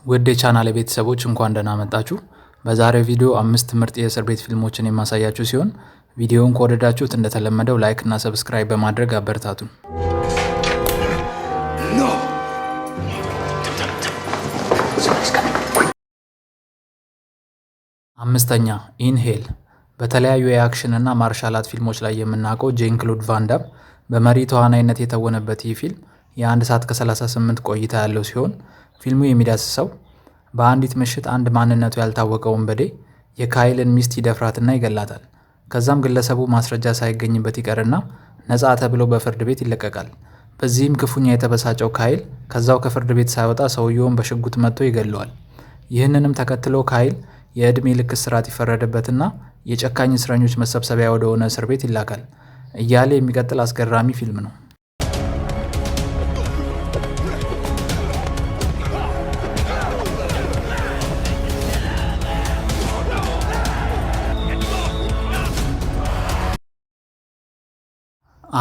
ውድ የቻናል ቤተሰቦች፣ እንኳን ደህና መጣችሁ። በዛሬው ቪዲዮ አምስት ምርጥ የእስር ቤት ፊልሞችን የማሳያችሁ ሲሆን፣ ቪዲዮውን ከወደዳችሁት እንደተለመደው like እና subscribe በማድረግ አበረታቱን። No! Somebody's coming. አምስተኛ፣ In Hell። በተለያዩ የ action እና martial art ፊልሞች ላይ የምናውቀው ጄን ክሎድ ቫንዳም በመሪ ተዋናይነት የተወነበት ይህ ፊልም የ1 ሰዓት ከ38 ቆይታ ያለው ሲሆን፣ ፊልሙ የሚዳስሰው በአንዲት ምሽት አንድ ማንነቱ ያልታወቀ ወንበዴ የካይልን ሚስት ይደፍራትና ይገላታል። ከዛም ግለሰቡ ማስረጃ ሳይገኝበት ይቀርና ነፃ ተብሎ በፍርድ ቤት ይለቀቃል። በዚህም ክፉኛ የተበሳጨው ካይል ከዛው ከፍርድ ቤት ሳይወጣ ሰውየውን በሽጉጥ መትቶ ይገለዋል። ይህንንም ተከትሎ ካይል የዕድሜ ልክ እስራት ይፈረድበትና የጨካኝ እስረኞች መሰብሰቢያ ወደሆነ እስር ቤት ይላካል እያለ የሚቀጥል አስገራሚ ፊልም ነው።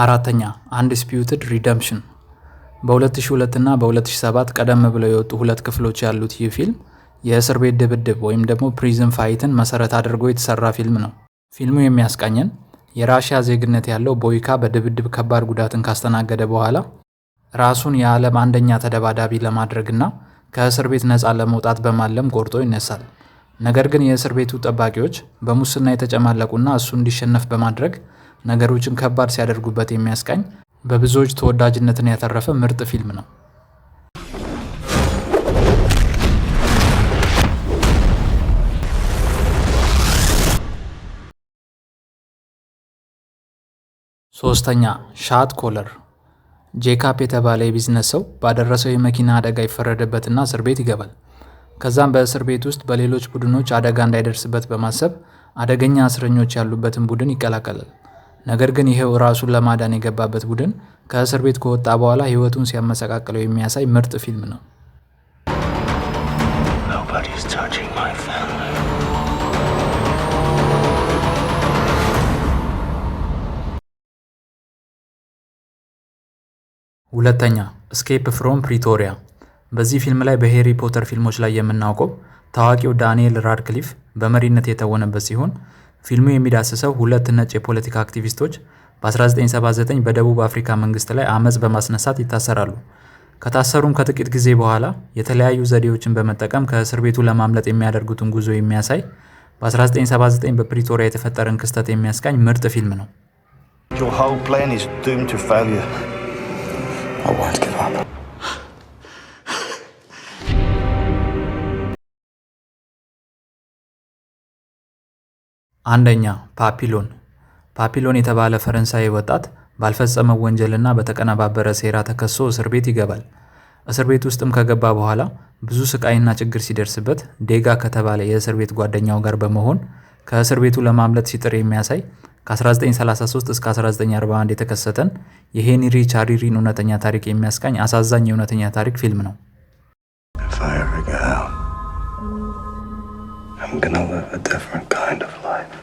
አራተኛ፣ Undisputed Redemption። በ2002 እና በ2007 ቀደም ብለው የወጡ ሁለት ክፍሎች ያሉት ይህ ፊልም የእስር ቤት ድብድብ ወይም ደግሞ prison fight ን መሰረት አድርጎ የተሰራ ፊልም ነው። ፊልሙ የሚያስቃኘን የራሽያ ዜግነት ያለው ቦይካ በድብድብ ከባድ ጉዳትን ካስተናገደ በኋላ ራሱን የዓለም አንደኛ ተደባዳቢ ለማድረግና ከእስር ቤት ነፃ ለመውጣት በማለም ቆርጦ ይነሳል። ነገር ግን የእስር ቤቱ ጠባቂዎች በሙስና የተጨማለቁና እሱ እንዲሸነፍ በማድረግ ነገሮችን ከባድ ሲያደርጉበት የሚያስቃኝ፣ በብዙዎች ተወዳጅነትን ያተረፈ ምርጥ ፊልም ነው። ሶስተኛ፣ Shot Caller። ጄካፕ የተባለ የቢዝነስ ሰው ባደረሰው የመኪና አደጋ ይፈረድበትና እስር ቤት ይገባል። ከዛም በእስር ቤት ውስጥ በሌሎች ቡድኖች አደጋ እንዳይደርስበት በማሰብ አደገኛ እስረኞች ያሉበትን ቡድን ይቀላቀላል። ነገር ግን ይሄው ራሱን ለማዳን የገባበት ቡድን ከእስር ቤት ከወጣ በኋላ ህይወቱን ሲያመሰቃቅለው የሚያሳይ ምርጥ ፊልም ነው። Nobody's touching my family. ሁለተኛ፣ Escape from Pretoria። በዚህ ፊልም ላይ በሄሪ ፖተር ፊልሞች ላይ የምናውቀው ታዋቂው ዳንኤል ራድክሊፍ በመሪነት የተወነበት ሲሆን፣ ፊልሙ የሚዳስሰው ሁለት ነጭ የፖለቲካ አክቲቪስቶች በ1979 በደቡብ አፍሪካ መንግስት ላይ አመፅ በማስነሳት ይታሰራሉ። ከታሰሩም ከጥቂት ጊዜ በኋላ የተለያዩ ዘዴዎችን በመጠቀም ከእስር ቤቱ ለማምለጥ የሚያደርጉትን ጉዞ የሚያሳይ፣ በ1979 በፕሪቶሪያ የተፈጠረን ክስተት የሚያስቃኝ ምርጥ ፊልም ነው። Your whole plan is doomed to failure. I won't give up. አንደኛ፣ Papillon። ፓፒሎን የተባለ ፈረንሳዊ ወጣት ባልፈጸመው ወንጀልና በተቀነባበረ ሴራ ተከሶ እስር ቤት ይገባል። እስር ቤት ውስጥም ከገባ በኋላ ብዙ ስቃይና ችግር ሲደርስበት ዴጋ ከተባለ የእስር ቤት ጓደኛው ጋር በመሆን ከእስር ቤቱ ለማምለጥ ሲጥር የሚያሳይ፣ ከ1933 እስከ 1941 የተከሰተን የሄንሪ ቻሪሪን እውነተኛ ታሪክ የሚያስቃኝ አሳዛኝ የእውነተኛ ታሪክ ፊልም ነው። If I ever get out, I'm gonna live a different kind of life.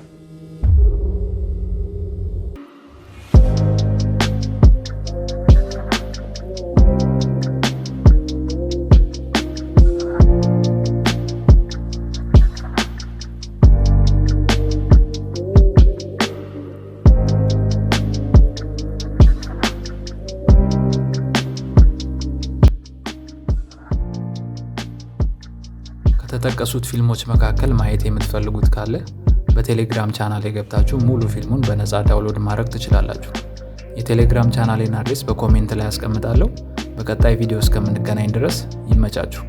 ከተጠቀሱት ፊልሞች መካከል ማየት የምትፈልጉት ካለ በቴሌግራም ቻናሌ ገብታችሁ ሙሉ ፊልሙን በነፃ download ማድረግ ትችላላችሁ። የቴሌግራም ቻናሌን address በ comment ላይ አስቀምጣለሁ። በቀጣይ ቪዲዮ እስከምንገናኝ ድረስ ይመቻችሁ።